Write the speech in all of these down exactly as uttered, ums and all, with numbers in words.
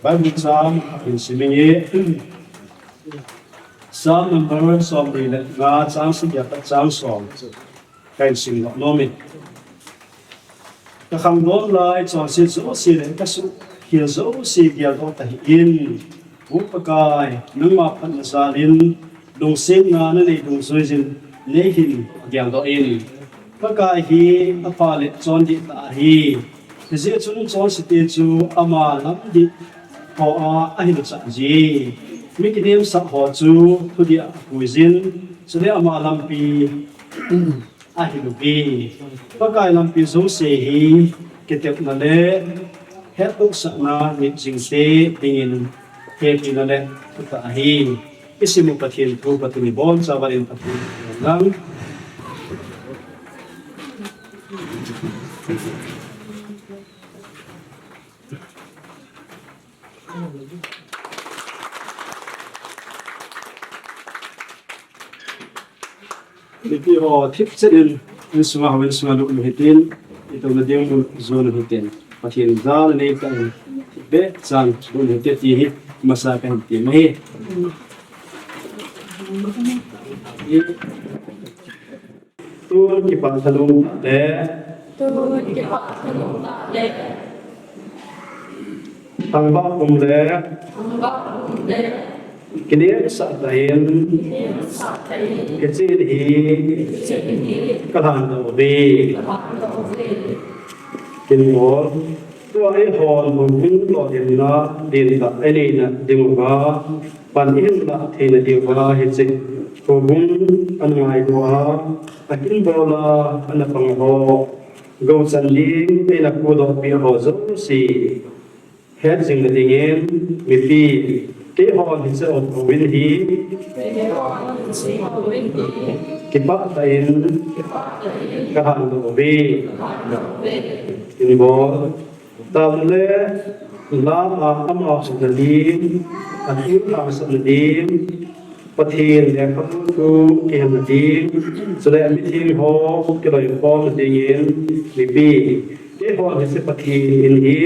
Bible chang in siminge. Psalm number som ni le nga chang sagi apat chang som. Kahin simdoh nom e. Ka khangdon lai chonset jouse le ka suhkhel jouse geldoh tahih in. O Pakai, nangma phatna jal in lungsetna nanei dungjuiyin neihin geldoh in. Pakai hi apha le chondih tah ahi. Hijeh chun chonsete chu ama lamdih hoa ahin chah ji. Mi kinemsah ho chu thudih a apuiyin, chule ama lampi ahin uve. Pakai lampi jouse hi kitepna le hettohsahna mitjingte dingin hepina le thutah ahi. Isim u Pathen thu Pathen ibonchauvin Pathen lang. Mipi ho thipchet in, insunga ho insunga lut u hitin, itouna ding mun jon u hitin. Pathen jal neitah in, thipbeh chan lut u hite ti hi, masa kahin ti ahi. Tun kipah thanop tah le. Tun kipah thanop tah le. Thangvah pum le. Thangvah pum le. Kinemsah tah in. Kinemsah tah in. Hiche in hi. Hiche in hi. Kalhan doh uve. Kalhan doh uve. Kin bol. Tua eihon houbung lolhinna dintah inei na diuva, pan ihin lah theina diuva hiche houbung ana ngailu a, akin bol a ana pang ho, gou chan ding eina pudohpeh ho jouse hetjing na dingin mipi, keihon hiche houbung hi kipah tah in kalhan doh uve. Kin bol. Taona le la a ama houlimna ding, athil hahsatna ding, Pathen lekhabu thu kihelna ding, chule mitheng ho kiloikhomna dingin mipi, keihon hiche Pathen in hi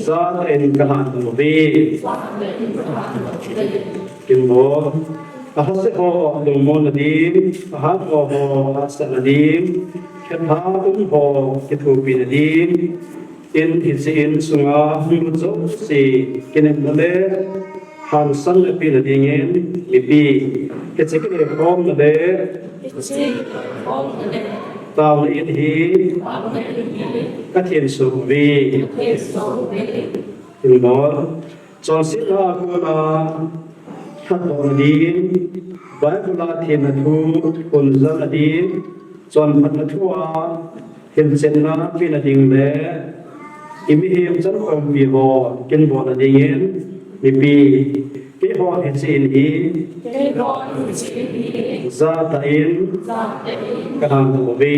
jatah in kalhan doh uve. Kin bol. Ahahsa ho lungmonna ding, ahat ho ho hahsatna ding, khetha um ho kithopina ding, in hiche insunga hung lut jouse kinepna le hansanna pehna dingin mipi, hiche kiloikhomna le taona in hi kathensoh uve. Kin bol. Chonsetna a kona lhatdohna ding, Bible a themna thu hunjalna ding, chonphatna thu a hilchetna pehna ding le, i mihem chankhompi ho kinbolna dingin mipi, keihon hiche in hi jatah in kalhan doh uve.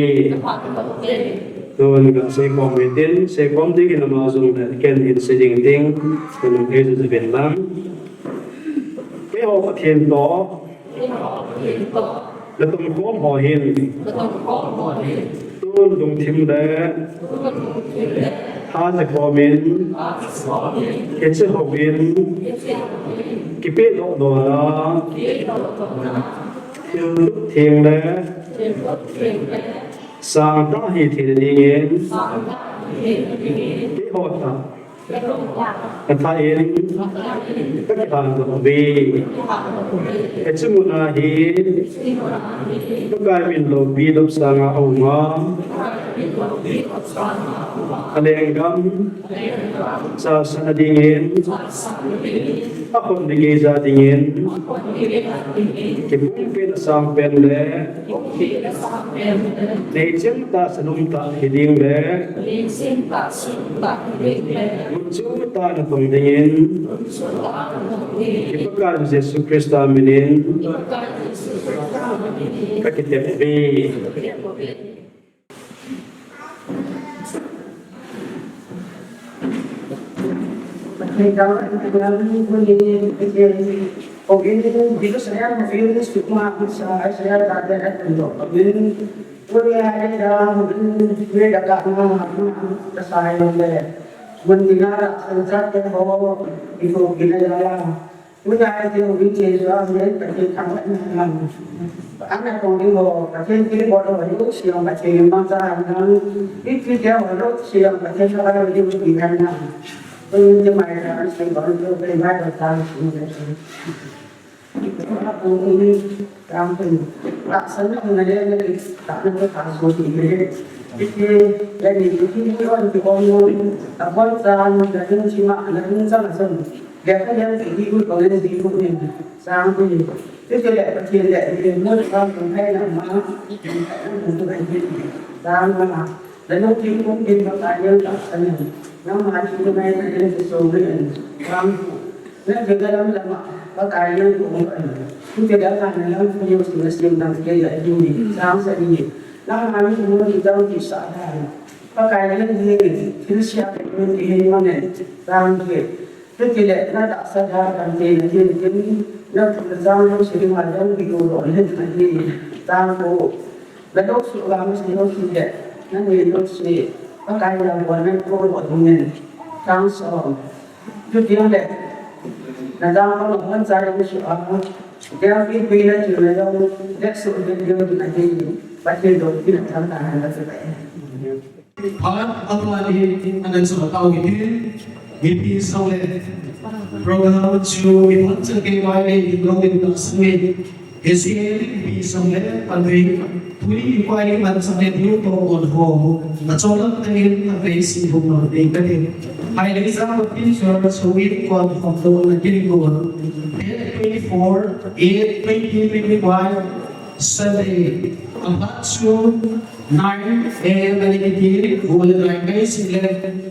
Tun kaseikhom u hitin, seikhom dingin ama jong le ken hin sei ding ting, tun hung heiju uvin lang. Keiho Pathen toh natongkhom ho hin, tun lungthim le thahatna khomin, hiche houbung in kipehdoh lona thil theng le sangtah hi theina dingin keiho tah katah in kakilhan doh uve. Hiche muna hi Pakai min loupi lopsanga aum a, alenggam chalsahna dingin, akhut le geija dingin, kipumpen asangpen le neiching tah sanum tah hiding le, gunchu tah natong dingin, i Pakaiyu Jesu Christa minin kakitep uve. Mun tina la, san chat te ho, ipo kina la la. Tuna ai te ho, iche jo a, men Pathen thangvahna. Ana kong ding ho, Pathen kibol ho, lungset jong Pathen in mangcha hen lang. Ipi te ho, lungset jong Pathen thangvah in ding kina na. Tun te mai la, an sei bol to, pe mai bol ta, Nang jing lam lam a, Pakai nang ko ko an. Ku te da ka na lam ko yo su na sim dang ke ya ju ni, sang sa ni. Nang ma ni mo ni dang ki sa da. Pakai nang ni, thil sia ke mo ni he mo ne, sang ke. Tu ke le, na ta sa da kan te na tin tin, na tu na sang lo si ma dang ki ko lo le na ni, sang ko. Na lungset uva masa jouse le, na nei jouse, Pakai lam'a na kol u dingin, thanks all. Chuteng le, na dang pang hon sa jong su a, dang pi pi na chu na jong, dek su dek ding na ding, Pathen dong pi na thangvah na chu pai. Phat, aphat hi, anan sa tao hi, mipi sang le, program chu, mi phat sa ke mai le, ding lo ding na sang le, H C A mipi sang le, pan ve, tuni ni kwai ni man sang le, diu to on ho, na chon lang tangin, na ve si hum na ve ka ding. Hai le sa ko tin so, so in ko on ho to na ding ko. Date twenty-four, eight, twenty twenty-five, Sunday, aphat chu, Nine A M a ni kiti, ule nine kai si le,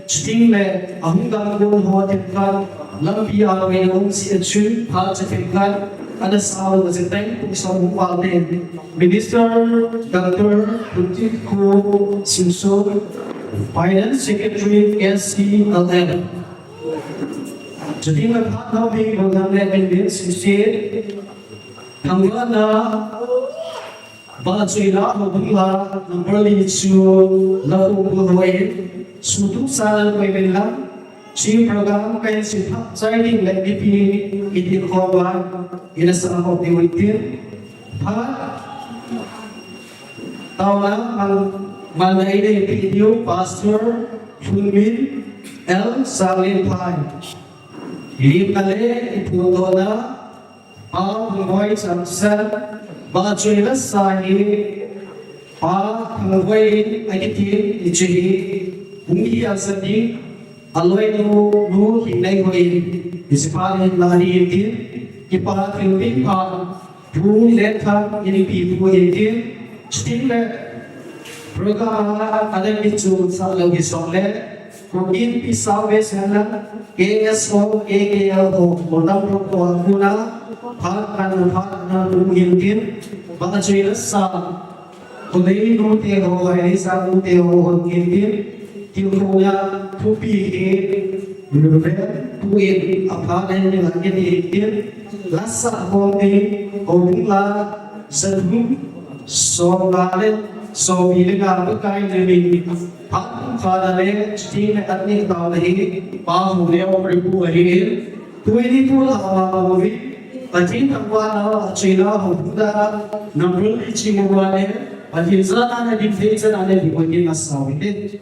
shooting le, ahung dang gon ho themkhat, lampi a loi um si a chu, phat cha themkhat, ana sao ma se teng, pu sa mu pa te. Minister Doctor Putitko Singson, Finance Secretary S C L M. Shooting le phat nau bi, gon le, bin bin, sixty-eight. Thangvahna, Vahchoila houbung la, number li chu, la houbung hoi, sutu sa la koi ben la, chi program kai si pha, chai ding le mipi, i ti khom ba, i na sa ho ti wai tin. Pha, taona, man, man nai le pi diu, Pastor, Phunmin, L, Salin Phai. Lim na le, i pu to na, Pa Thangvoi Changsan, Vahchoila sa hi, Pa Thangvoi in a kiti in i chu hi, hung hi a sa ding, a loi nu, nu hi nei hoi in, i si pa in la ni in tin, i pa thil ding pa, pu le thang in pi pu in tin, Chuteng le, program a, a le mi chu sa lo hi song le, Kuki Inpi Salvation na, K S O, K K L ho, mo tam ro ko a kuna, phat kan phat na tu hin tin, Vahchoila sa, ko le nu te ho, hai sa nu te ho, ho hin tin, Tilkhou na thupi hi, Reverend Pu in aphat in lang kiti in, la sa khom in, houbung la, sa thum, som nga le, som li le nga Pakai na min, phat thum phat na le, chuteng le at ni tao na hi, Pa Hung le Om Ri Pu ahi in, tuni pu la ma ma vi, Pathen thangvahna, Vahchoila houbung da, number li chi mo wa le, Pathen sa na na din thei sa na le, di mo din na sa wi le.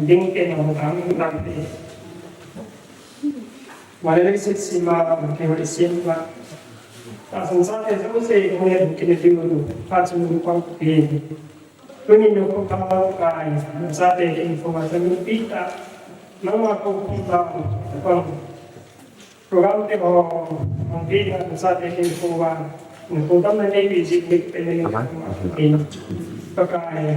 Ding te na ho kang lang te. Malay six sima, Malay six sima. Tahsan chate jouse, kine, kine diu, phat chun pang pi. Tuni nu ko ka kai, chate kin ko ma chun pi ta. Nangma ko pi ta, pang. Program te ho, hong pi ta, chate kin ko wa. Ko tam na nei pi ji pi pe nei. Ka kai.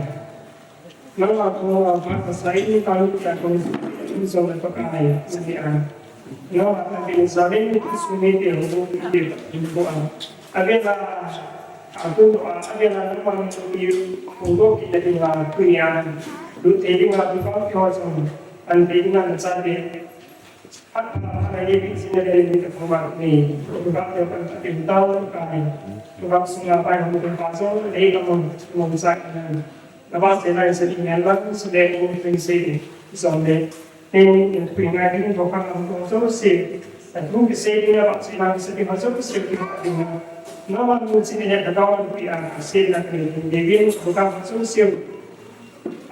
Nangma ko, a, phat a sa in ni tang ta ko, in so na Pakai, sa ni a. Nangma ta kin sa in ni sumi te ho, te ko a. Abela, a, ko a, abela nangma ko i, ko ko ki ta ding a, ko ni a. Lu te ding a, ko ko ki ho so. An te ding a sa te. Phat, phat a ye pi sin na le ni ta ko ma ni. Ko ka te ko ta tin tau ka ni. Ko ka sunga pa ho ko pa so, le ko mo, mo sa ni. Na ba se lai se ni ngan ba se de ko ni se ni. So ne. Ni ni ni ngai ni ko ka ko so se. Ta ko ki se ni na ba se na se ni ba so se ki ba ni na. Na ba ni se ni na ka ni pi a se na ni ni ni ko ka so se.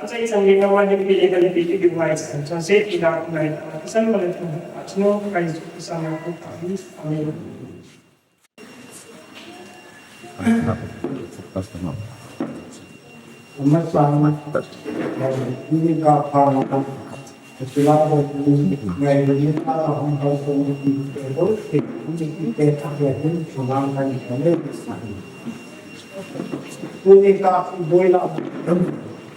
Achai chang ni na wa ni pi ni ka ni pi ki pi wai sa. So se ki na ko ngai ta. San ma le tu. Achno kai su sa na ko ka ni. Amen. Ama sama, eh, ini ka pa na ka. Sila ko ni ngai ni ka hong ka ko ni ke ko ke ni ke ta ke ni chunga ka ni ka le. Ini ka boi la.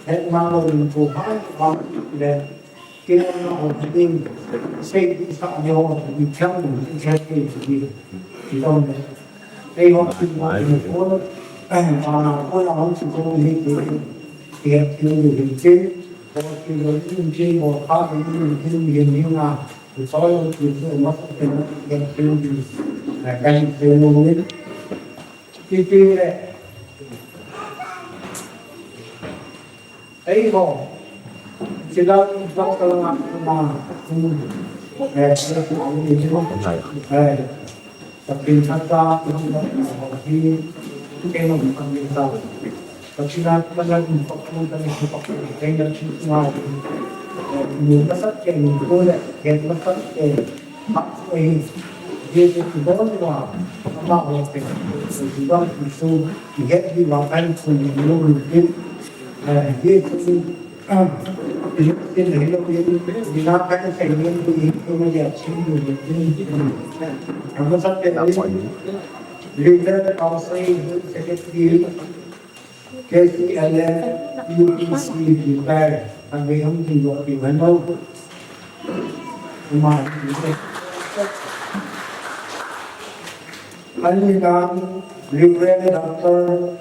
Eh, ma lo ni ko ha, ma le. Kei na ho ding, sei di sa ni ho di chang di sa sei di. Di dong de. Ei ho ki mo ki mo ko, eh, pa na ko na ho ki ko ni ki, ki ha ki ni ki ki, ko ki lo ni ki mo ka ni ki ni ni na. Ki so yo ki ko ma ko ki na ki ki ni. Na ka ni ki ni. Ki ki le. Ei ho, sila, sila, sila, ma, hmm, eh, sila, sila, sila, eh, Pathen thangvah, hi, kei nong thangvah ta. Pathen a, mana in pakun, kei na chu ma, eh, nu masat kei, nu ko le, kei masat kei. Ei, Jesu kibol uva, amaho te, kibol Jesu, kihet diuva kan sun ni lu lu tin, eh, Jesu, ah, Jesu tin hilo in, dina kan sai ni lu in, kuma ya chin lu lu tin. Ama sa te, leader, council, secretary, K C L F, U P C, repair, and we hung to work in Hano. Uma, Anina, Reverend Doctor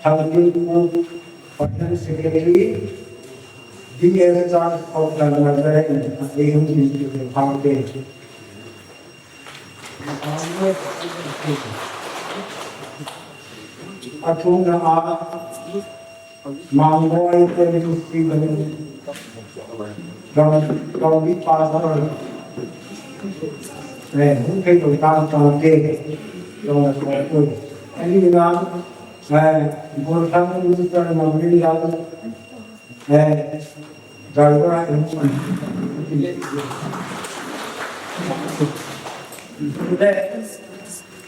Thangtin Pu, Finance Secretary, D S Church of the Nazarene, and we hung to work in Hangte. Athumna a, Mangboi Temple Stephen, Dong, Dong Pastor, eh, hung thei to tang tang te, Dong Pastor. Anina, eh, Burhan Minister Manglinlal, Eh, driver a in.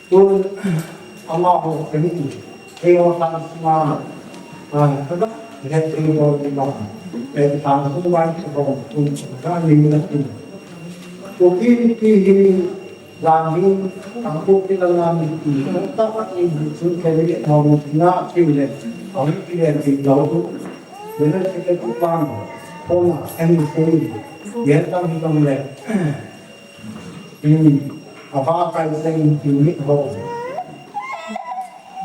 Tun amaho kani. Keiho tang sma. Ah, kada. Keiho tang sma. Eh, tang sma ko tun kani na tun. Ko ki ki hi Lam hi, tangkho kila lam hi, tangkho ta pa ni, sun kali, tangkho kila, kile, tangkho kile, kile, tangkho. Wena kile tu pang, kona, em ni kuli, yen tang hi tang le. Hmm, apa kai seng, kile, ho.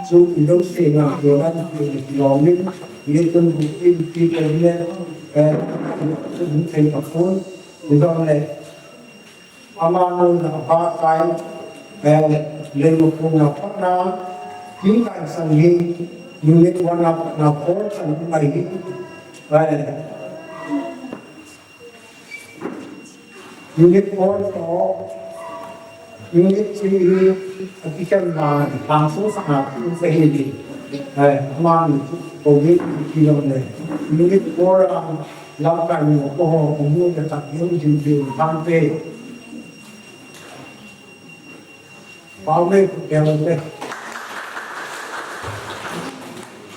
Su, indo se na, yoran, kile, kile, kile, ye tun, kile, kile, kile, eh, kile, kile, kile, Amanu na pa kai, eh, le mo ko na pa na, kin kai sang hi, unit one na, na four sang hi mai hi, eh, unit four to, unit three hi, a ki kan na, pa so sa na, so sa hi hi, eh, amanu, ko ni, ki lo ne, unit four a, Lamkai ni ko ho, ko mu te tak yo jin jin tang te. Pau me ku ke lo te.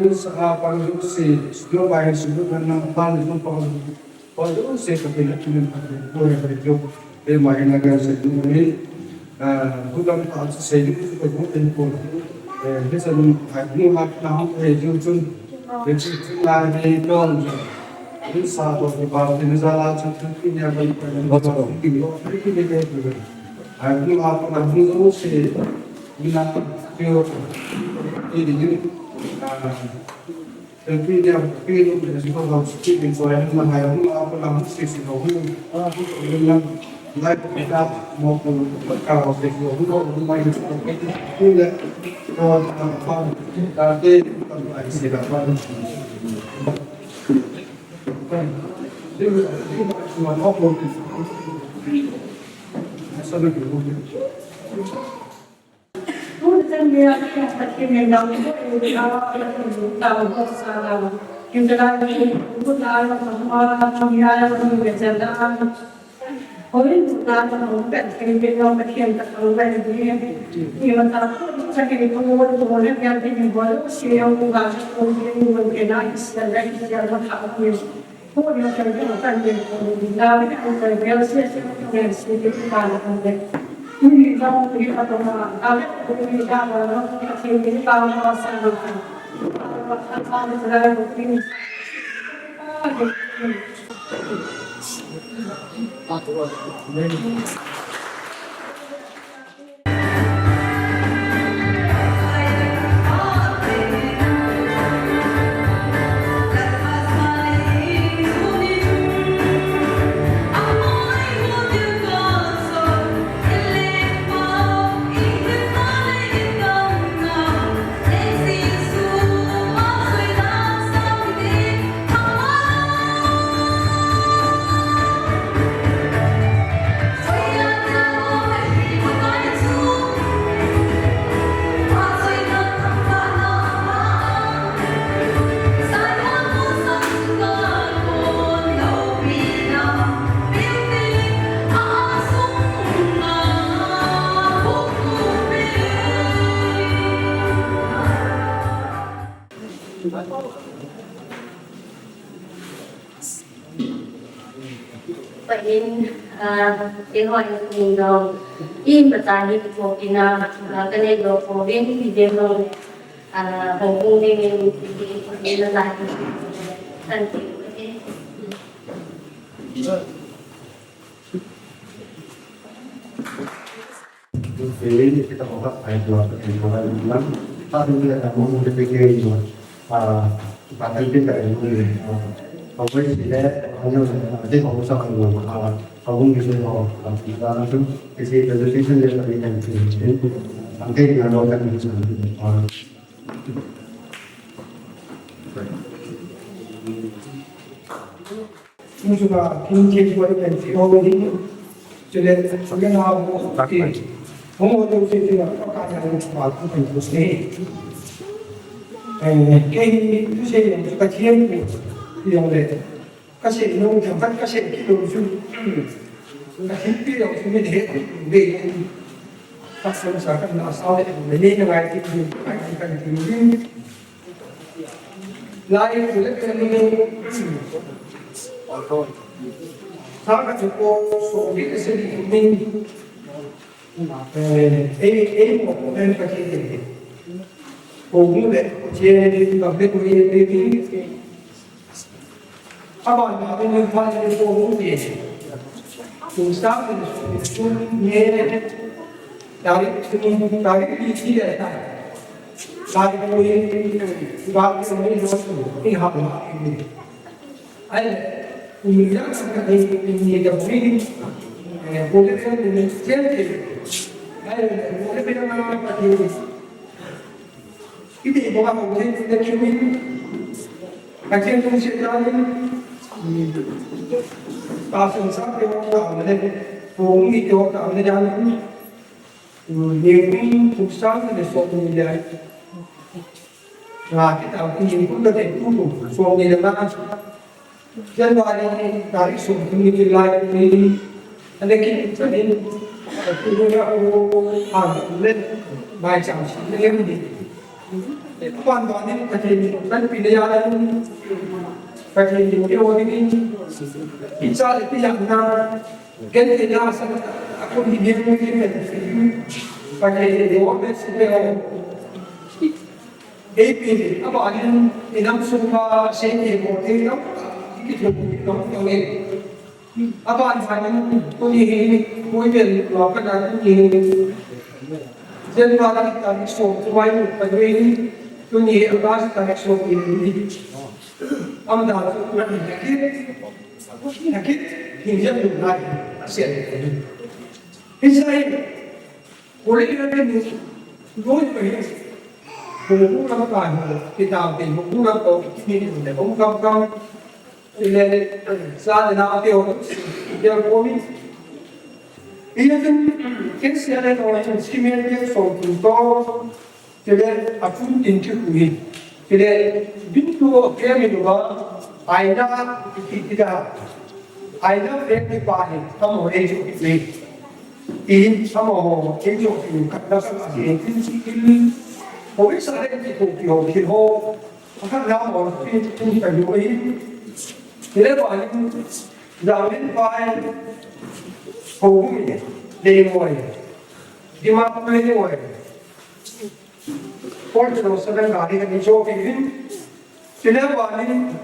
Panglut sa, ah, panglut si, lo bai si, lo kan nam panglut panglut. Panglut si ka pin, pin, pin, pin, pin, pin, pin. Te mai na kan si, lo ni. Ah, bu kan pa si, lo, lo, lo, lo, lo. Eh, he sa lo, ah, lo ha, na hong, eh, lo, lo. Lo, lo, lo, na, ni, lo, lo. Lo sa, lo, lo, ba, lo, sa, la, lo, lo, lo, ni, ya, ba, lo, lo, lo, lo, lo, lo, lo, lo, lo, lo. Ah, lo, ah, lo, lo, lo, si, lo, na, lo, lo, lo, lo, ah, Ah, keiho in kum dong, in pata hi kithopina, ah, kanei doh pouvin, hijeh chun, ah, houbung dingin, hijeh chun, nalai hi, kan ti, okay. Kum sunga kin thil boi pen ti ho hi. Chule, chule na ho ti. Hung ho tu si ti na, pa ka ya hu pa ku pen tu si. Eh, kei hi tu si yang ka thiem ku. Yang le. Ka si nung thang ka si ki tu su. Ka si pi yang su mi de. De. Ka sa sa ka na sa de. Me ni na ngai ti ku. Ka ti ka ti. Lai tu le tu ni. Sa ka tu ko so bi se ni ni. Eh, eh, eh, mo ko pen ka ti ni. Ko mu le ko che ni ka be ko ye ni ni. Aba na ko ni pa ni ko mu ni. Ko sa ni su ni. Dari, dari di si dia ta. Dari ko ye, ba ko ni lo tu, ni ha ma ni. Ai, ko ni ya sa ka ni, ni da ni, eh, ko le ko ni chen ke. Ai, ko le ko na ka ni. Iti ko ka ko ni da ki ni. Ka chen ko si da ni. Ka sa sa ke ko ni, ko ni ko ka ni da ni. Nikum kum sang le som ni le. Nga kita nikum le kum som ni le nga. January tarik som ni le lai ni. Ane ki tani. Ku na ku ha le. Mai chang si le ni. Pan ba ni ka ni kan pi le ya ni. Ka ni ni o ni. Sa le pi ya na. Ken te na sa a kun hi ni ni ni ni. Pa ke ni ni o me si pe o. Ei pi ni, a ba ni, i nam sung ma se ni ko te nam, i ki tu ni nam to ni. A ba ni, ku ni hi, ku ni lo ka na ku ni. Jen ba ni ta ni so, tu mai ni, pa ni, ku ni a ba ta ni so ni. Am da tu ni ki. Nakit, hingjam dunga asen. Hinsai, kuli yun ni, loi pa hi. Kung kung lang pa ho, kita te kung kung lang pa, kini ni kung kam kam. Ile, sa de na te ho, ya ko mi. Ile tin, kesi ale no, simi ke so, to, Chule, a chun tin chu hui. Chule, bin tu a pe mi lu ba, aina ki ki da. Aina pe ki pa hi, ka mo ei chu ki. I, ka mo ho, ei chu ki, ka da sa ka si, tin si ki. Ho i sa le ki ko ki ho ki ho. Ka na mo ki tin ka yu ei. Chule ba ni, da min pa ei. Ho mi, le mo ei. Di ma pe ni mo ei. Fortuner seven gari kan eijo pi in. Chule ba ni,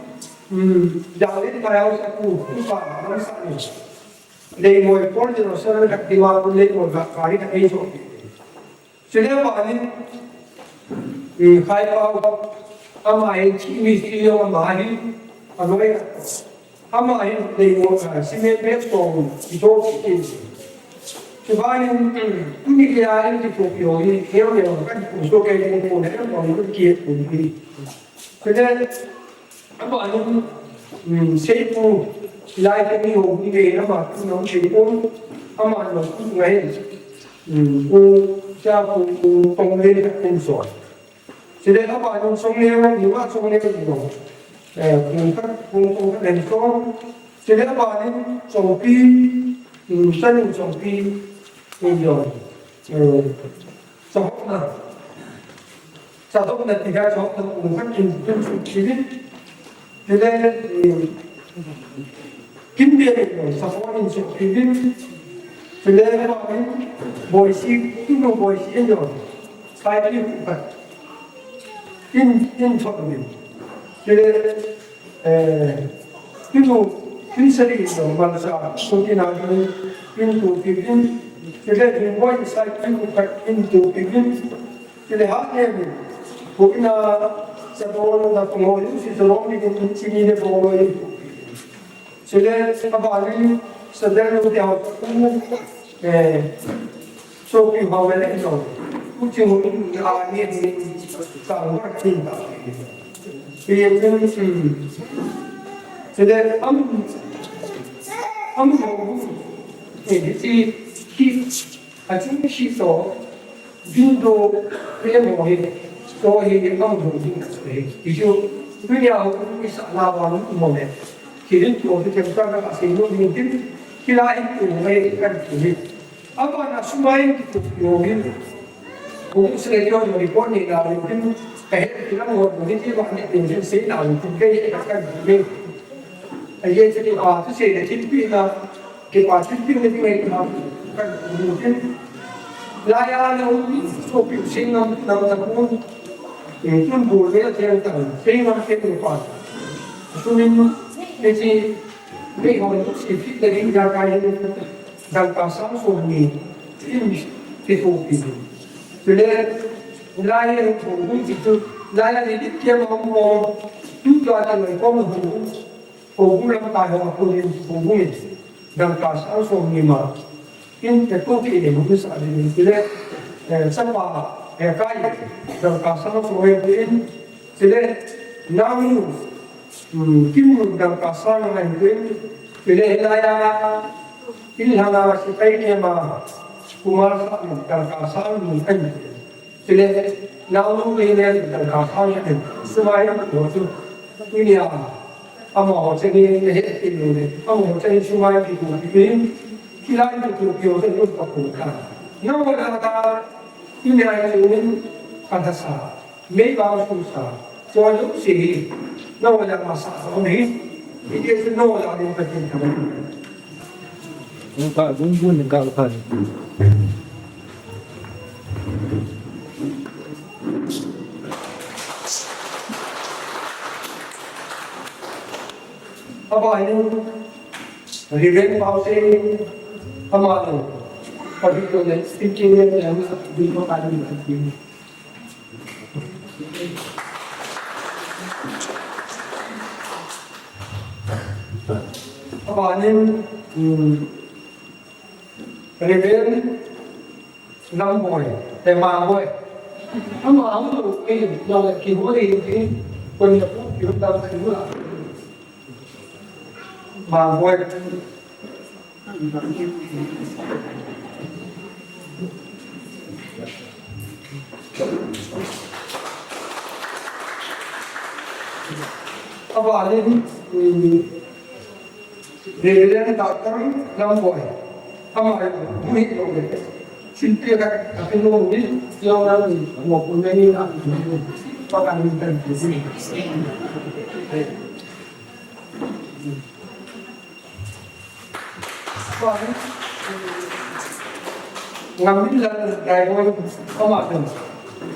hmm, Darlene Payau sa ku, ku pa, lam sa ni. Leimoi Fortuner seven ka tima ku Leimoi ga gari kan eijo pi. Chule ba ni, hmm, Khai Pau, ama hi, chi mi si yo ama hi, a noi. Ama hin Leimoi, ah, cement bag song, i to ki. Chubanin, tuni kei a in ki pok yo hi, keo leo, kan pu so kei pu pu ne, kan pu ki pu hi. Kene, ama hin, mm, sei pu, lai ke ni ho ni kei na ma, tu nong sei pu, ama no tu ngai. Mm, pu, cha pu, pu, tong le, pu so. Chule a ba nung song leo, ni ma song leo ni lo. Eh, kung ka, kung, kung ka len song. Chule a ba ni song pi, mm, sa ni song pi, ni lo. Eh, song na. Sa song na ti ga song na kung ka kin, kin song pi ni. Chule, mm, Kimvel in jong, support in jong, ivin, chule, boisi, tunu boisi in jong, saipi khat, in, in thot uvin. Chule, eh, tunu, tunu sari in jong, malcha, sutina in, in tupi uvin. Chule, tunu saipi khat, in tupi uvin. Chule, ha, ne, ko ina, sa don, na, ko, si, sa don, ni, chini, ne, ko, Chule, abani, sadar lo dia, eh, sopi ho le lo. Uchi ho ni a ni ni, sa ho kin ta. Ye kin, hmm. Chule, am, am ho, eh, si, ki, Achung shi to, window, kile mo hi, to hi, ang do ding ka so hi. Ti chu, tunia ho, mi sa la wa mo le. Kilin to, ti kem ka ka sei no, mi tin, kila in tu, ngai kan tu hi. Abana sumai ki tu, yo, mi. Ko se yo, yo, ko ni la, mi tin, ka he, kila mo, mi tin, wa ni tin, sei la, mi tin, ke, ka kan tu, mi. Aye, ti pa, tu sei, tin, pi na, Kipa thilpeh na ding ahi, kan mu tin. Laiya na um, sopi sing ngam, ngam ta pon. Eh, tun bol ve la thiang ta, sing ngam te pa. Tunin, hiche, mi hon si phit na ding ja kai, dangka sang som ni, tin, ti sopi. Chule, laiya na um, ti chu, laiya ni dit ke ma um, tu tua ta noi kom na um. Houbung lamkai ho a konin, houbung in dangka sang som ni ma. In te ko ki le hung sa ni ni le, eh, chapa, eh, kai, dangka sang som ni in, chule, naonu, hmm, Kimnu dangka sang ni in, chule, laiya, in lhanga sipai ni ma, Kumar sa dangka sang ni in. Chule, naonu le le dangka sang in, sumai ko chu, tunia, amaho chani he ti lo le, amaho chani sumai ki ko ki, kilai ko ki ho chani pa ko ka. Naola ka, tunia chu min ka da sa, mei ba su sa, so lu si, naola ma sa, so ni, ite chu naola ni pa tin ka. Ka gun gun ka ka. Abana, Reverend Pausei, amanu, Pastor John, speaking, and I'm going to be. Abana, um, Reverend Lamboi, eh, Mangboi. Ama, ama, eh, no, ki hoi, eh, kon na pu, ki hoi, ki hoi. Mangboi. Abana, mm, Reverend Doctor Lamboi, ama hi lo le. Simple ka, ka pin lo ni, yo na ni, mo kun ni na, pa ka ni tan ni. Ngamin la dai mo, ama tan.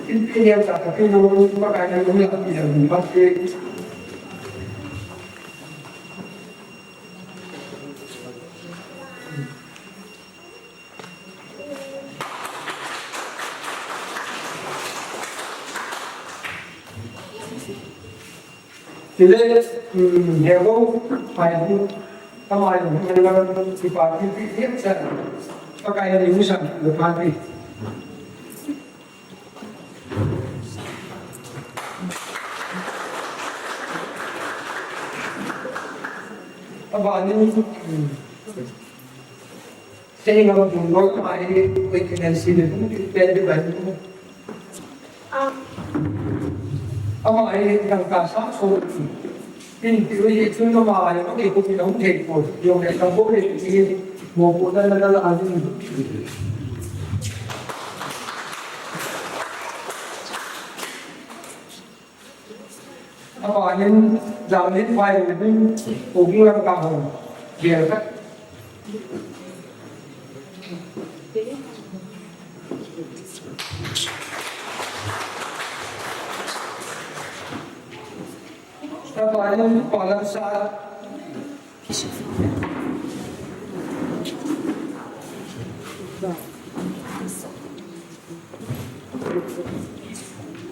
Simple ni ka, ka pin lo ni, pa ka ni na, ni ba ke. Chule, um, hebo, pai ni, kamai ni, hebo, si pa ni, ni, ni, sa, pakai ni, musa, ni, pa ni. Abana, um, Sei ngam tum loi ama hi, wait and see, le tum pi pen di bai tum. Ama hi dangka sang so. Pin pi wei chun ama hi, okay, ko pi long thei ko. Yo le ka bo le ti mo ko na na na a ni. Abana hin, jangin pai uvin, ko gung lam ka hon. Biar khat. Tapanin palan sa.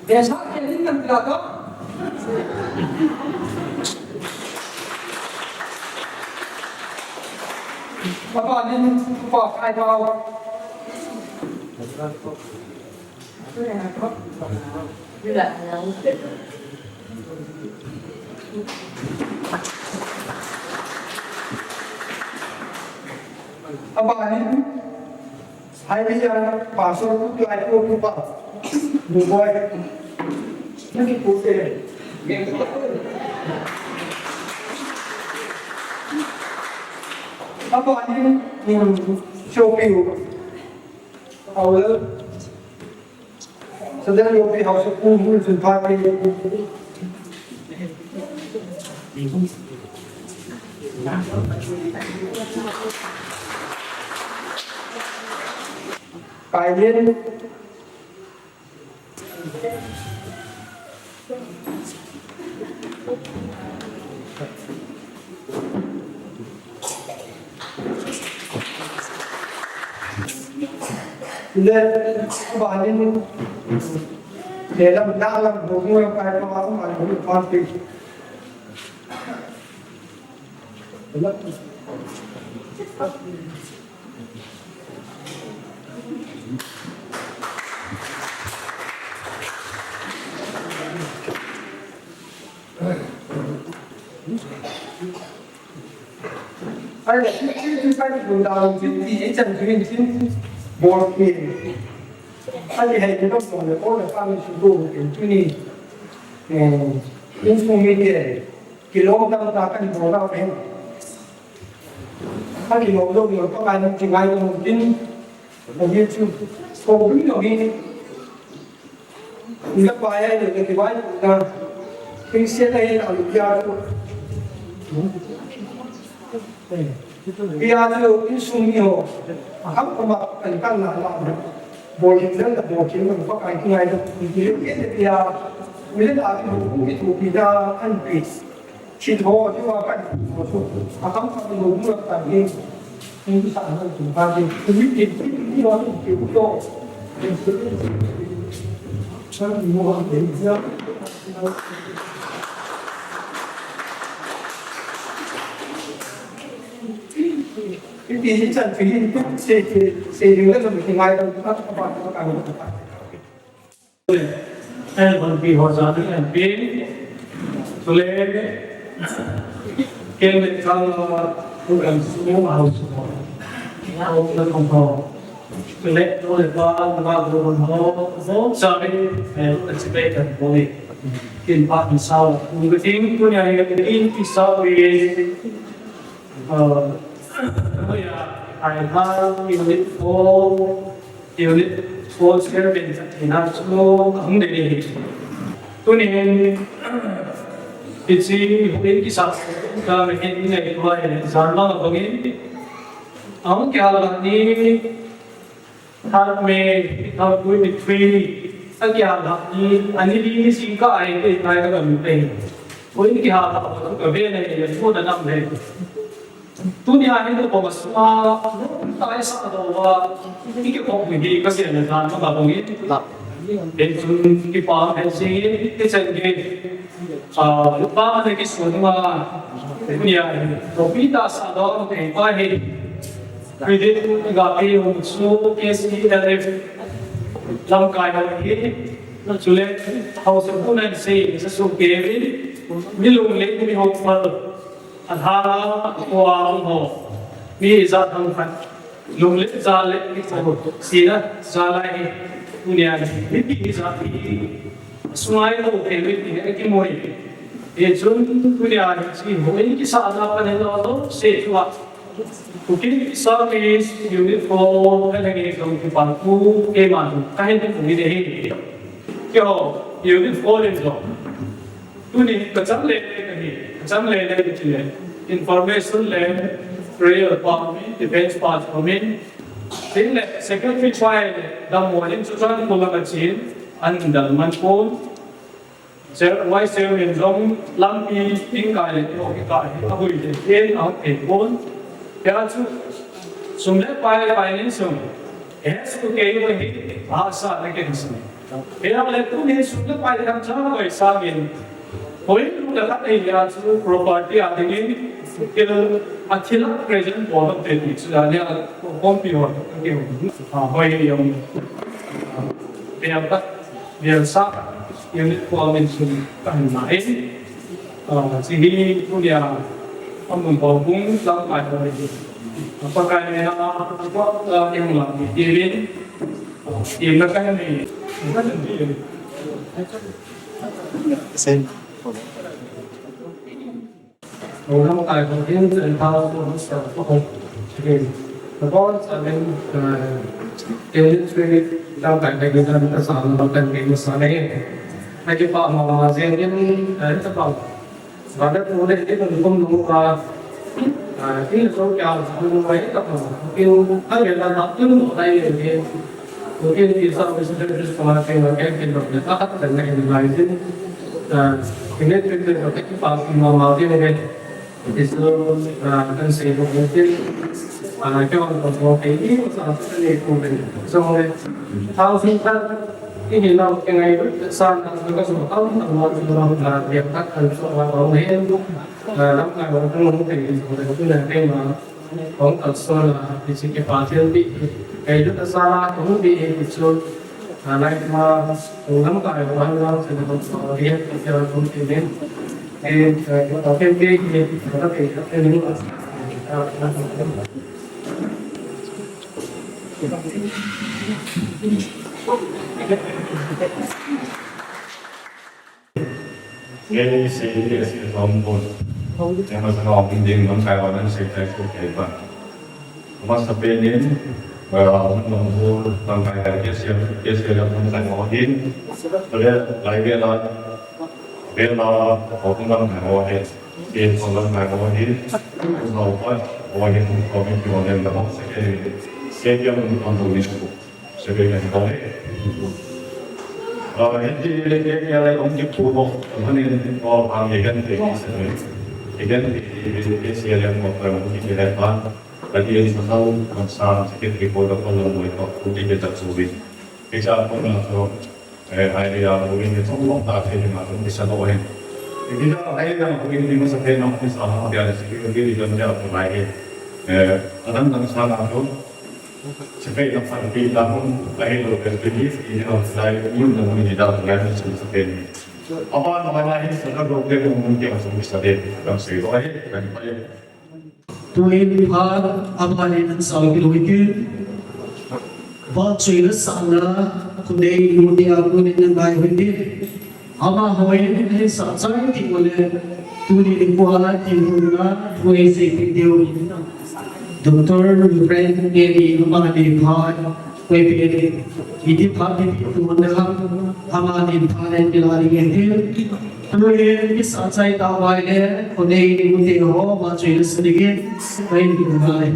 Desa ke din kan tila to. Tapanin pa kai tao. Abani, hai ni yang pastor tu lai tu tu pa. Buboi. Nanti pute. Abani, hmm, show you. Our Sadar Yopi House of Pu Hu Jun Pha Pi. Kai Lin. Ile, bani, le lam, na lam, bo, bo, kai, pa, pa, pa, pa, pa. Ai, ti, ti, ti, pa, ti, bun, da, ti, ti, e, chan, ti, ti, bol, ti. Ai, hai, ti, dom, dom, le, bol, le, pa, mi, su, do, ti, ti, ni. Eh, in, su, mi, ti. Kilom tam ta kan bol a pen. Kan kilom lou ni pa kan ti ngai lou tin. Na hi chu ko bri no hi. Ni ka pa ya ni ki wai na. Kin se na hi na lu ya chu. Pia chu insung mi ho. Aham koma kan kan na la. Bol in dan da bol kin pa kan ti ngai lou. Ni ki le pia. Ni le da ki bu ki tu pi da an pi. Chin ho, chin ho kan, ho chu, a kam kam lo mu la kan ni, ni sa na chu ka ni, ni ni ni ni ho ni ki to. Kan ni mo kan ni ya. Ni ni chan ni ni se se se ni la ni ngai ka ka ka ka. L one P ho jana M P, chule, ken le chang lo ma, program su ma hau su ma. Hau na kong ho. Chule, lo le pa, ma lo ho, ho, sorry, eh, participate kan bol e. Kin pa kin sao, kin ting, tunia kin kin sao e. Uh, oh yeah, I have unit four, unit four chairman, and also hung de ni. Tunin, iti, hung kisa, ka me kin ni ko ai, zan ma ko ni. Ang kya ni, Tharmay, two thousand twenty-three, a kiha lhah ni, ani li ni sing ka ai te, tai ka mi te. Ko in kiha lhah ko ka ve ne, ya ko da nam le. Tunia hin ko ma sma, tai sa do wa, ni ki ko mi ka se na dan ma ba ko ni. Ken sun ki pa he si, ki chen ki. Ah, pa ne ki sun ma, tunia hin, ko pi ta sa do, ko pa he. Credit ga pe hung chu K C L F lamkai ho hi, chule House of Women se sa su Kevin, mi lunglen mi hopeful, a lha a, ko a hung ho, mi ijat ham khat, lunglen jat le mi ko, sina jat lai hi, tunia hi, mi pi ijat hi, sungai ho Kevin hi, ki moi. Hichun, tunia hi, si ho, in kisa da pa ne lo, se chu a. Kuki South East Unit four, ka leng e kong ki pan ku, ke ma tu, ka hin tu ni de hi. Kyo, Unit four in lo. Tuni, ka chang le, ka hi, ka chang le, le, ki le. Information le, Prayer pa umin, defense pa umin. Tin le secretary pa le dam mo in chu chan ko la ka chin, an dal man pon. Chair, vice chairman jong lampi ting kai le ti ho ki kai, a hui le tin a hung thei pon. Tia chu sum le pai, pai nin sum. He chu kei ho hi, a sa na ken sum. He le tu ni sum le pai tham cha koi sa min. Hoi lu le khat ei ya chu property a ding in, kil a thil a present bol te ni chu a le a kompi ho ke ho. A hoi yong. Bial tak, bial sa, unit kual min sum ka hin na in. Ah, si hi tunia, amun bau bung lam kai ho hi. Pakai me na, ah, yang lam mi ti min. Ti na kai mi. Sen. Program kai ko din, sen pa ko sa ko. Again, the ball, I mean, uh, in this way, lam kai kai din, ka sa lam kai din sa ne. Ai ki pa ma ma zen din, eh, ta pa. Ba da ko le din ko no ka. Ah, tin so kya ko no mai ta ko. In a le la ta tin no dai le. Ko in ki sa ko sa ko ma ke ma ke ke no ta ka ta na in lai din. Ah, in ne pe pe ko ki pa ma ma zen din. Isu, ah, kan sei lou tin, ah, keiman kan bol thei ni, sa, sa ni ku ben. So, eh, thousand khat, i hi lau ke ngai, sa, na, ka su, am, am, am, am, ah, dia tak kan so, ah, bang hen, ah, lam kai bang kan lou thei, so, eh, tu na thei ma, kong tak so la, i si ke pa thil bi, kai lu ta sa la, kong bi, eh, isu, Alai ma, lam kai ma, lam se na ko ri ke ko ti ne. E, ko ta ke ke ke, ko ta ke ke ni. Nge ni se ni se tom bon. Nge ma sa hong ding lam kai wa nan se kai ko ke ba. Masa penin, eh, hong dong bu lam kai kai ke se ke se lam kai wa hin. Ko le lai ke la. Ke la ko lam kai wa hin. Ke ko lam kai wa hin. Ko pa wa hin ko min ko le la se ke. Se ke mun ko ni. Secretary ko le. Ah, hindi le ke ke le ong ki pu ko. Mane ko ang ye kan te ki se. Ye kan te ki se le mo ko ki le pa. Kati sa ko sa secretary ko ko lo mo ko ku ki ta su bi. Ke sa ko na ko, eh, idea ko ni to ko ta te ma ko sa lo he. Ke sa idea ko ni mo sa te no ko sa ha ya secretary ko ni ko ya ko lai he. Eh, adang dang sa na ko. Sepai na pan pi ta hon, ahi lo kan pi ni, i ni hon sai, mun na mun ni da, ngai mun sun sepai ni. Apa na mai mai, sa ka ro ke mun ke sun sepai, kan sei lo ahi, kan pai. Tuin phat, apa ni nan sau ki lo ki. Ba chui na sa na, ku dei lu ni a ku ni nan bai hui ni. Amaho in, in sa chai ti ko le, tuni nikho a, ti ko na, thu ei sei pi diu. Doctor Reverend Mary, amani phat, koi pi, iti phat ni pi tu na, amani phat ni pi la ni pi. Tuni in, in sa chai ta vai le, ko nei ni ko te ho, ba chui le sa ni ke, koi ni ko vai.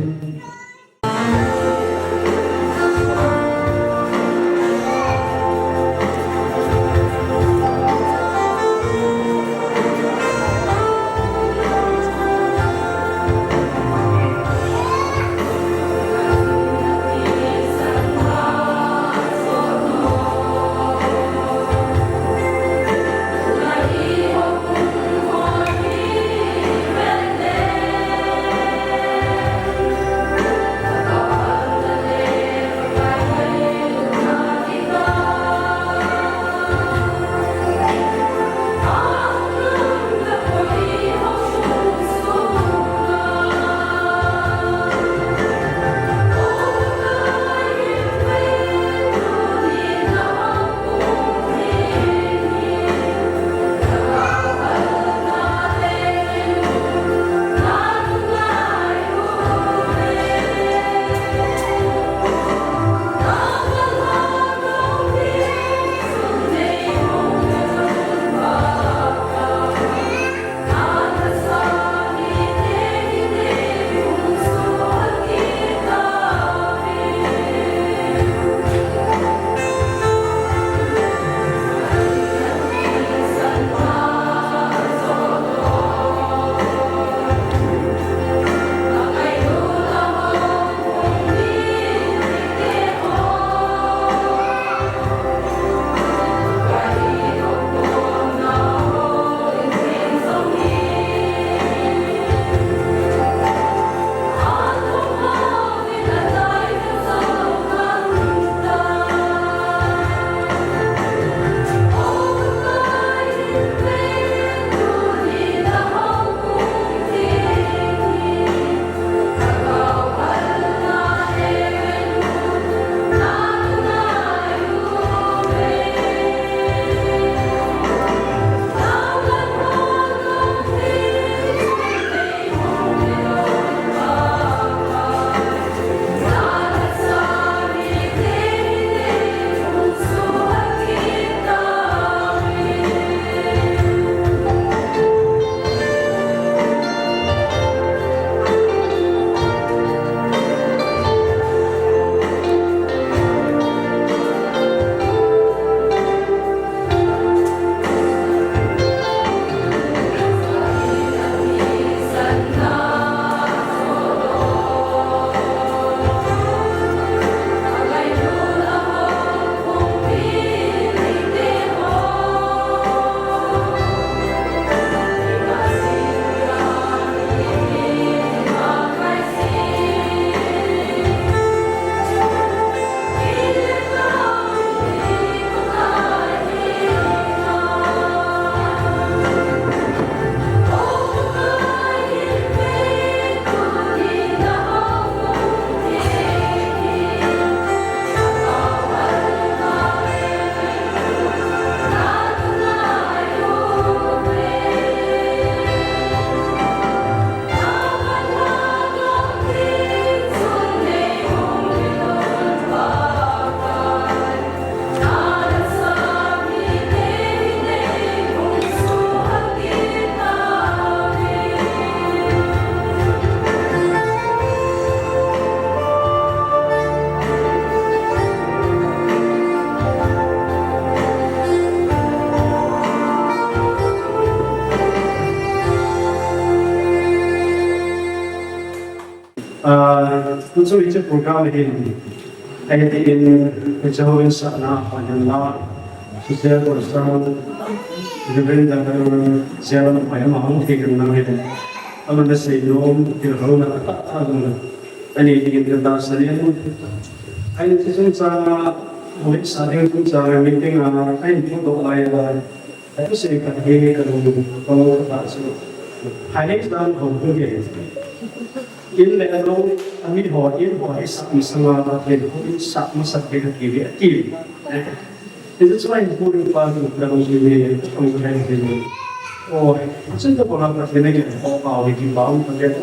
Chu hiche program hin, ahi tin, hiche houin sahna a pat hin la, Sister Konsang, Reverend Doctor Sialam Pai ama hung thei kan nang hin, aman asei nom, thil hou na a ta ta lung, ani tin kan ta sa nin. Ahi, hiche chungchang a, houin sa ding chungchang a meeting a, ahin phudoh lai a, ahi, thusei khat hi ka lung, ka lung ka ta chu. Hai nei dan hou hung hi. In le alou, ami ho, in ho, hi sah masang a, Pathen houin sah masat ding ati ve, ati. Hichu chu ahin pui pa chu, ka lung chu ni, ka lung chu ni. O, chun ta ko la Pathen a ki ko pa, ki pa, um, Pathen.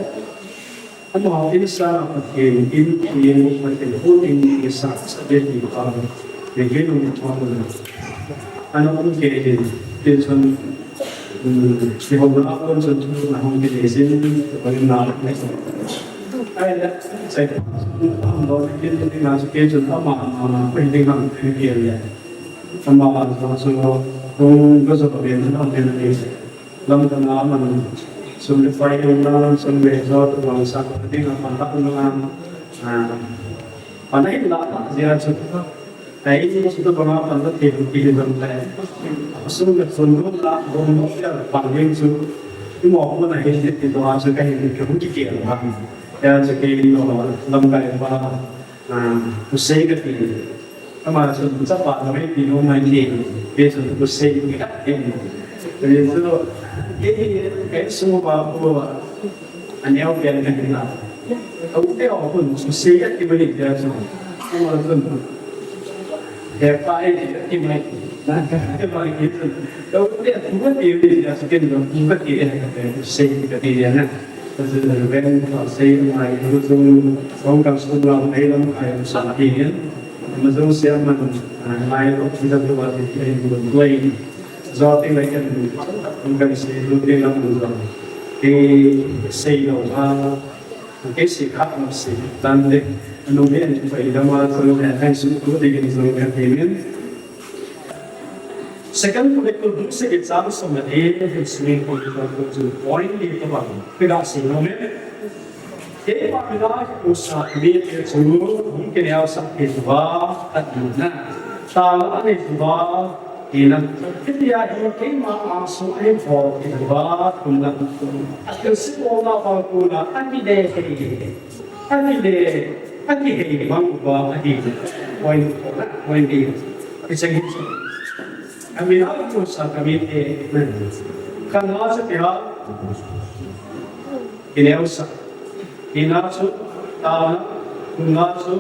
Ama houin sah a Pathen, in, in, Pathen houin sah, sah ding ati pa. Ni ki lung thom na. Ana um kei in, tin chun, um, kihou na a kon chun thu na hung kinei jin, bang na, na. Ahi le, chai, um, lo, tin, tin na, tin chun ama, ama, pai ding ham, pai ding le. Ama, ama, so, so, hung, go so, pai, na, pai, na, pai. Lam kana man, sum le pai, lam, sum le jo, tu, lam, sa, ding, a, pan, la, na, a, pan, la, la, jia, chu. Ahi, chu tobang a pan la thei lou ti hi lom le. Sum le sum lou la, lom lou le pan ding chu. Imo ko na hin ti ti to a chu ka hin ki hung kikel a. Ya chu kei no lamkai pa, a, thusei kati. Ama chu chapa no hi ti no mai ti. Kei chu thusei kati. Kei chu kei, kei sum pa ko. Aneo pen ka hin la. Ka u te o kun chu sei a ti bani tia chu. Ka ma chun. He pa e ti mai. Na ka te mai ki chun. Ka u te tu ka ti bani tia chu ken tu ka ti e ka te sei ka ti ya na. Ka chu ven ka sei mai ka chu song ka sung la mai lam kai sa ti ya. Ma jong sia man mai lo ti da tu ba ti ai bu lai. Zo ti lai kan kan sei lu ti lam bu zo. Ti sei lo ha. Kei sikha, sikha dan de, anung hi an pai dama, so, eh, an su tu de gin so, eh, amen. Second Chronicle bung sagi chang som le li, eh, sumi ko ko chu point li to bang, pega si no me. Keipa mina kipusah mite chu, hung kineosah thei uva, atina. Taona anei uva, tina. Hitia hi keima angsunga hin hol thei uva, tina. Athilse bolna bang kona, akile hei. Akile, akihei bang uva ahi. Point, point B. Hicheng hi. Amina kipusah kamite. Khatna chu tia. Kineosah. Hina chu, taona, thumna chu,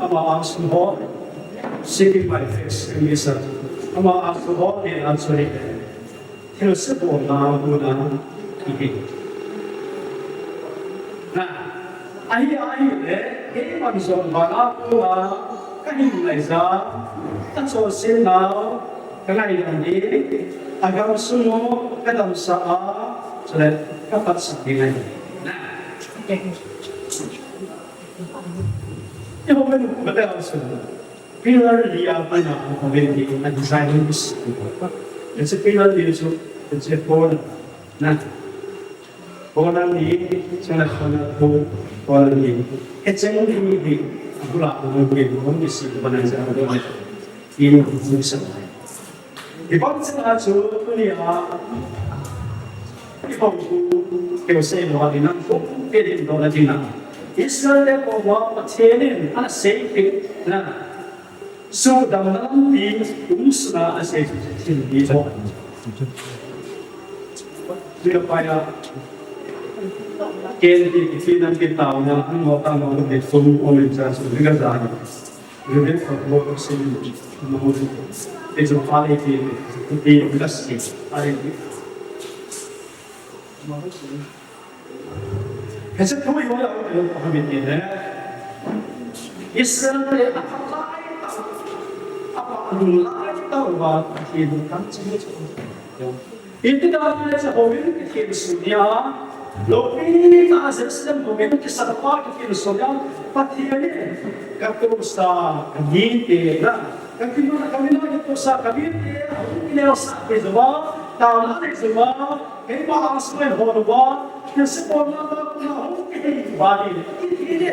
ama angsun ho. Seeking my face, kani sa. Ama angsun ho, tina chu hi. Thilse bolna huna kihi. Na, ahi, ahile, keiman jong banga kona kahin ngaija, kachonsetnau, kangaidam ding, agamsung u, kadamsah a, chule kaphatsah ding ahi. Na. Eiho menu, bate agamsung. Pillar li a pana a hung hoi hi a design is. Hiche pillar li chu, hiche four na. Four na ni, chana four na two, four na ni. Hiche ni hi, abula hung hoi hi, hung isi bana ja hung hoi. In hung sa. Ibang sa chu, tunia, ibang ku, keu sei lo ha dinam ku, ke din do na dinam. Israel te ko wa Pathen in ana sei peh na. Sudamna lampi um sunga asei thil hi ho. Tunia pa ya, ken ti, ti nam ti taona, an mo ta mo ti sum o min cha su ni ga za ni. Reverend for Work of Sin, no, it's a quality, it's a quality. Hiche thu hi hoi a, hoi a, hoi a, Israel te a phalai tah, a phalung lai tah uva, Pathen in kan chi chu. Iti dan le sa houin kithin sunia, loupi tah Jerusalem houin kisat pa kithin sunia, Pathen in ka tosa, ka mite na, ka kima, ka mina kitosa, ka mite, hung kineosah thei uva, taona nei uva, keima angsunga hin hol uva, thilse bolna bang kona hung kihei uva hi, iti le.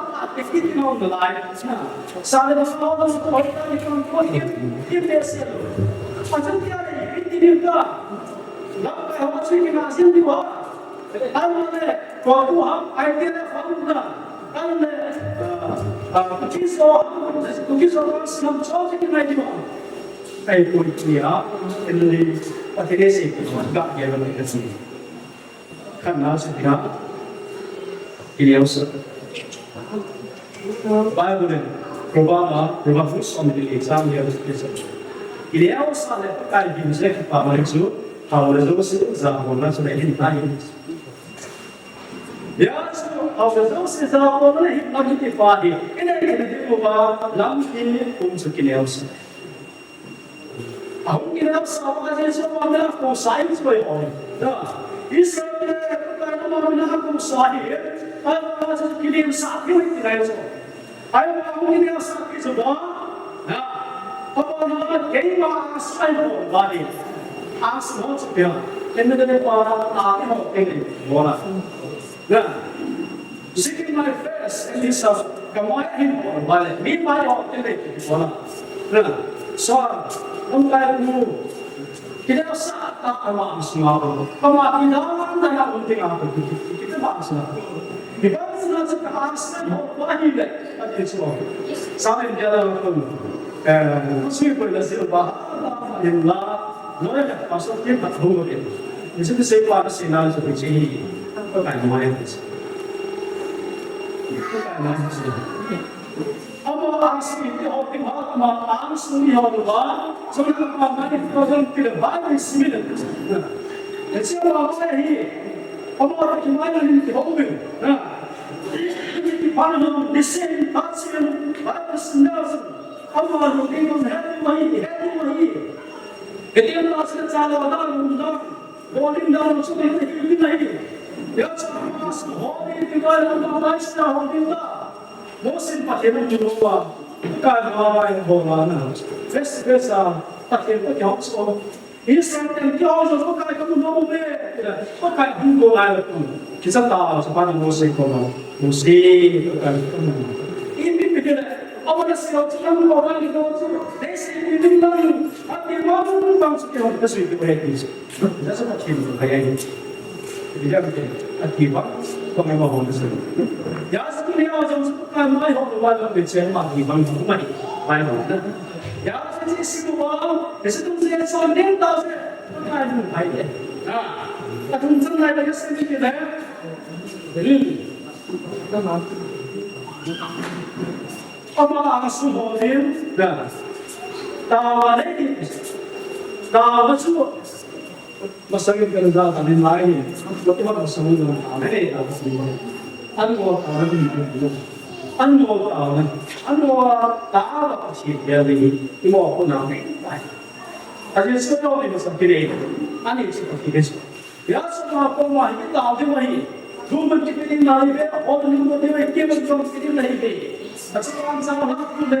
a, a, te kit nau na lai. Sa le ba sa ho, ho, ta ni kan ko, ki, ki pe se lo. A chun tia le, ki, ki, ki, ta. Lam kai ho chu ki na sin di wa. An le, ko tu ha, ai te le, fa na. An le, a, a, ki so, ki so, nam cho ki nai di wa. Ai ko ni a, en le, pa te se ki ga ya lo ni. Khatna chu tia, kineosah. Bible in Proverbs a, Proverbs som le li chang lia chu tia. Kineosah le Pakai gimna kipana chu, hao le jouse jabolna chu le hin tai. Ya chu, hao le jouse jabolna le hin tai ti pa hi. Ina ina ti ko ba, lampi um chu kineosah. Ahung kineosah pa Jesu pa mina kou sa hi chu ahi. Na. Israel te, ka na ma mina kou sa hi. Ka na chu kineosah hi ti nai chu. Ai ma hung kineosah hi chu ba. Na. Pa pa na keima sa hi ko ba ni. As mo chu pia. Ken de pa ta ni ho ke ni. Mo na. Na. Seeking my face, and he says, "Kamai hin pon bale, mi mai ho te le pon." Na. So, hung kai ku. Kineosah ta ama ang sima ko. Kama ki na na na un ting ang ko. Kita ba sima. Di ba sima sa ka ang sima ho ba hi le. Ati so. Sa le dia la ko. Eh, sui ko la sila ba. Yin la. Noya ka pastor kin ka thong kin. Ni se se pa na se na se chi. Ko kai mo ai se. Ko kai mo ai se. Amo ang si ti ho ti ma ma ang si ni ho ba. So na ma ma ni ko jong ti ba ni si mi. Ni se ma ma hi. Amo ki ma ni ti ho mi. Na. Ni ti pa na ni se ni pa si ni. Ba ni si na. Amo ni ti ko he ni ma hi, he ni ma hi. Kati na sa sa la da lu da. Bol ding dan chu ding nahi, ding nahi. Ya chu mas ho ding ding lai lo mai sa ho ding da. Mosin Pathen in lo wa. Ka ma mai ho la na. Fes fes a Pathen Pathen ho so. Israel ten ki ho so Pakai ka mu no me. Pakai hung ko lai lo. Kisa ta sa pa na Mosi ko ma. Mosi Pakai ka mu. Ipi pi kila. Awana si ho chu ko ma ni ko chu. Dei si ni ding na. Ati ma bang chu ki ho ka sui ko he ki. Jesu Pathen in phai ahi. Ati bang, kong ma hon se. Ya su ni a jong su ka mai ho wa lo pe chen ma ki bang ma mai. Mai ho na. Ya su ni su wa, Jesu tum se so nen ta se. Mai ho phai ye. Ha. Ka tum chen mai ba se ni le. Hmm. Ama ang sum ho lim da. Tawa le. Tawa chu. Masangin kan da kan lai. Ko ti ma masangin kan da ne ta sum. An mo ta ne. An mo ta ne. An mo ta ba si ya le. Ti mo ko na ne. Ai. A ji so ni masang ki ne. Ani si ko ki ne. Ya sa ma ko ma hi ta de ma hi. Du man ki ni na hi be, ho ni mo de ke man jong ki ni na hi be. A sa an sa ha ku le.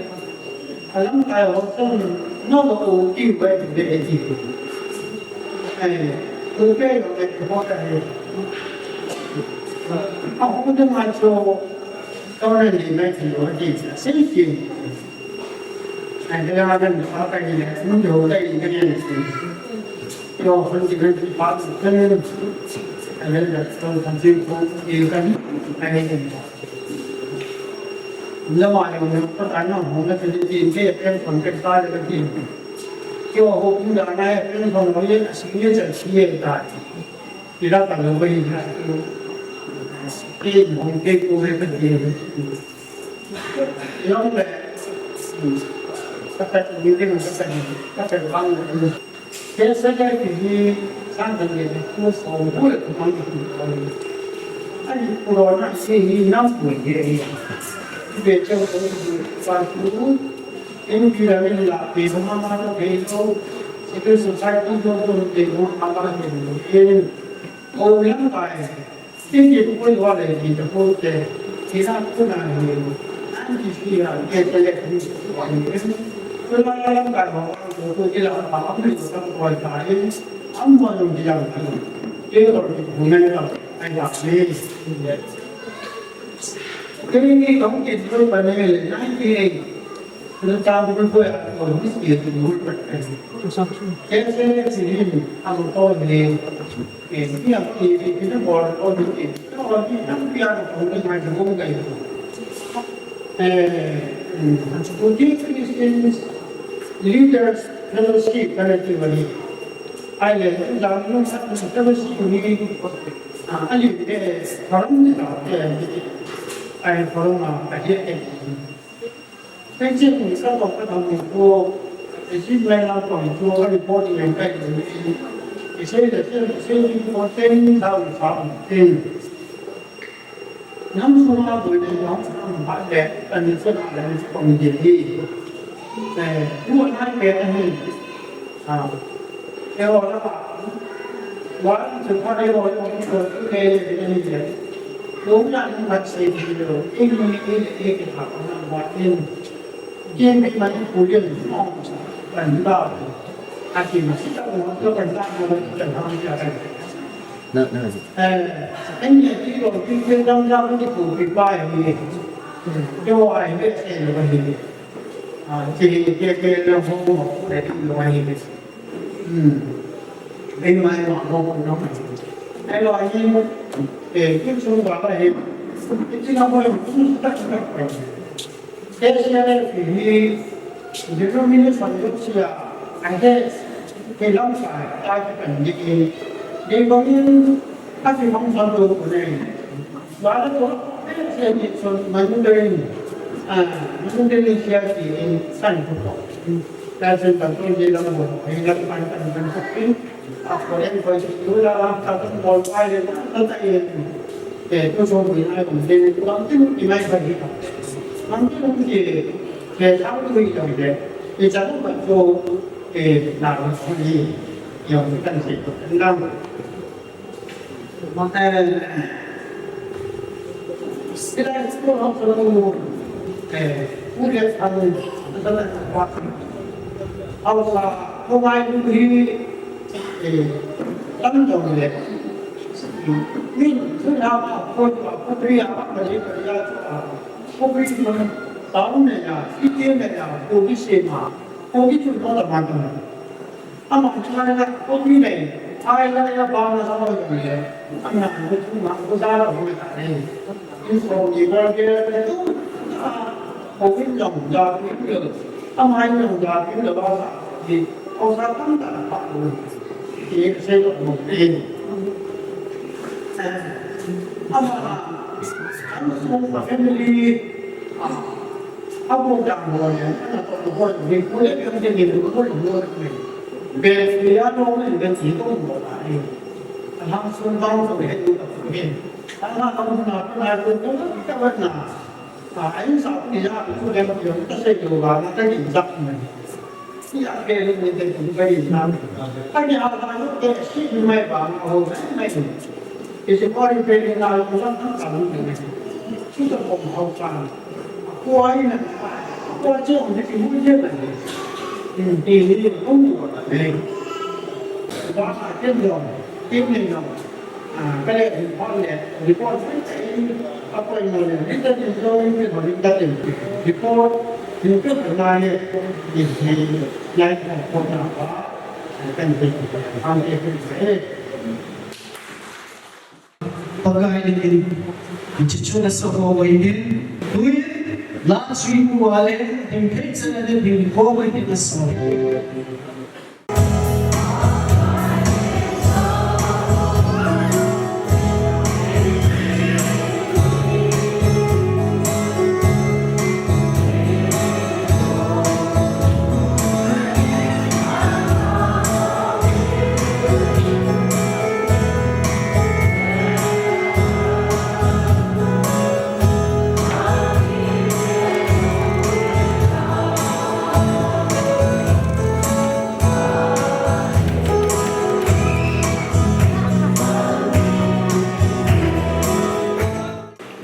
Alam kai ho tun no ko ki wai de ti. Ai, ko ke yo ke ko ka ni. A ho de ma cho to na ni mai ti yo ti. Sai ki. Ai, de la kan pa ka ni. Mun jo ka ni ka ni. Yo, hun ti kan pa ka ni. Ai, de la kan pa ka ni. Ai, de la. Lama jong jong Pathen in hung na thil tin te pen kon pen ta le tin. Kio ho kum da na pen kon ho ye a sing ye chan si ye ta. Ti da ta lo bai na. Ke hung ke ko he Pathen. Yong le. Ka ta ni le ka ta ni. Ka ta bang. Cancer ti hi sang kan le ku so bu le ku mang ti ko. Ani corona se hi nam ku ye. Be chang ko pa ku. En pi la ni la pe ma ma ta pe lo. Secret society ko ko pe ma ma ta pe lo. En o yang pa. Tingi pun wale di te pun te, ina kuna ni, anti sia ke te le ni wani. Kuna lam ka ho ko ko ila pa ko ni ko ko ta ni, am mo no di yang ko. Ke ko ni ko ne ta ai ya ni. Ke ni ko ki ko pa ne le, ninety eight. Tang ko ko ya ko ni si tu mo pa. Ke se si ni ang ko ni. Ke ni ang ko ni ni ko ni ko ni. Ko ni ang ko ni ko ni. Eh, Bukit Christian Leaders Fellowship, kala ti wali. Ai le, dang nung sat nung fellowship ni, ah, ali, eh, forum ni ta, eh, ai forum a, a je, eh. Pension ni sa ko ka dang ko, eh, si mai na ko ko report ni kai ni. Ise le, se, se ni ko ten thousand. Nam sunga boi le nam sunga ba le, ani sunga le ni kong de hi. Eh, bu na ke ani. Ah. E o la ba. Wa chu pa le o ko ko le le ni le. Lo na ni ba se ni lo. E ni e e ke ha ko na ba ni. Kin bi ma ni ku lian mo. Ban ba. A ki ma si ta mo to ban ba mo ta ha ni ta. Na, na. Eh, anh nhảy đi rồi, cái, cái đâm ra cái củ bị bay thì, cái hoài cái xe nó bay thì, à, thì cái, cái, cái nó không có để đi nó bay thì. Ừ. Bên ngoài mà không có nó bay. Cái loại như, để cái xung quanh bay thì, cái, cái nó bay cũng tắt tắt rồi. Ke sele hi denomination yo sia, ahe, ke lam sa, ta ki pan di in. Di bangin, a ki bang bang lo ko nei. Wa la ko, ke se ni son man dei. Ah, man dei sia ki in san ko ko. Ta sen ta ko di lam ko, ni la pan pan pan ko in. A ko en ko tu la, ta ko ko ai le, ta ta in. Ke tu so ni ai ko de, ko tin ki mai ko di. Ang tin ki, Ke thang tui tong le, i chan ma chu, eh, na ma chu ni, yong kan si ko kan dang. Ma, eh, sila ko ho ko mo, eh, u le thang, ta la wa. Au sa, ko mai lu hi, eh, tam tong le. Min, tu na ma, ko, ko pri ya, ma le ko ya, ko pri ma, ta u ne ya, i te ne ya, ko bi se ma. Ko ki chu ko ta ban ta. Ama chu na ko ki nei. Ai la ya ba na sa lo ni. Ana ko chu ma ko da la ko ta ni. In so ni ba ke tu. Ko ki long da ki lo. Ama long da ki lo ba sa. Ni ko sa tam ta pa ko. Ki se lo mo ni. Ama, ama so family. Abu dang ho le, ana to ho ni ko le kan de ni ko le ho ni. Be ya no ni be ti ko mo la ni. Alang sun bang ko he tu ko ni. Ana ka mo na ko na ko ko ka wa na. A, ai sa ni ya ko le ko ta se ko ba na ta ni dak ni. Ti a ke ni ni te ku bai na. Ani a la yo ke si ni mai ba ma ho mai ni. Ke si ko ri pe ni na lo ko san ta ka ni. Ti to ko ho pa. Ko ai na. Ko che on de ki mu je na. Ti ni ko mu na. Ba sa ke yo. Ti ni yo. A, ka le hin phone le, report sai sai, a koi mo le, ri ta tin lo, ri ta tin lo, ri ta tin. Report, ri ta tin na le, ri, ri, ya ko ko na ba, kan pe ko han ke ko e. Pakai ni ni, chichu na so ho wai ni, tui, la chui mu wa le, hin pe sa na le, hin ko wai ni na so.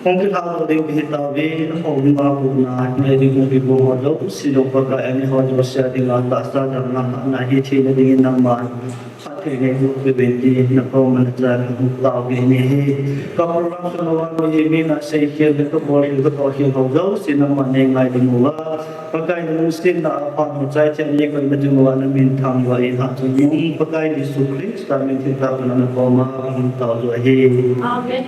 Kong kilhahdoh ding kahi tauve, akhom uva kona, ngai ding kong kigo ho jouse jong Pakai in eiho jouse dinga tahsa dang ngahna hi theina dingin nangman Thei nei mu pe uvin ti na koma na cha ka hung tao ve ni hi. Ka program sung uva mi hi mi na sei khel le ka bol khel ka to khel ho jouse nangman nei ngaidam uva. Pakai na lungsetna a phat hung chai chai ni koi na jing uva na min thang uva in ha chung Pakai Jesu Christa min thangvahna na koma ka hung tao jo ahi. Amen.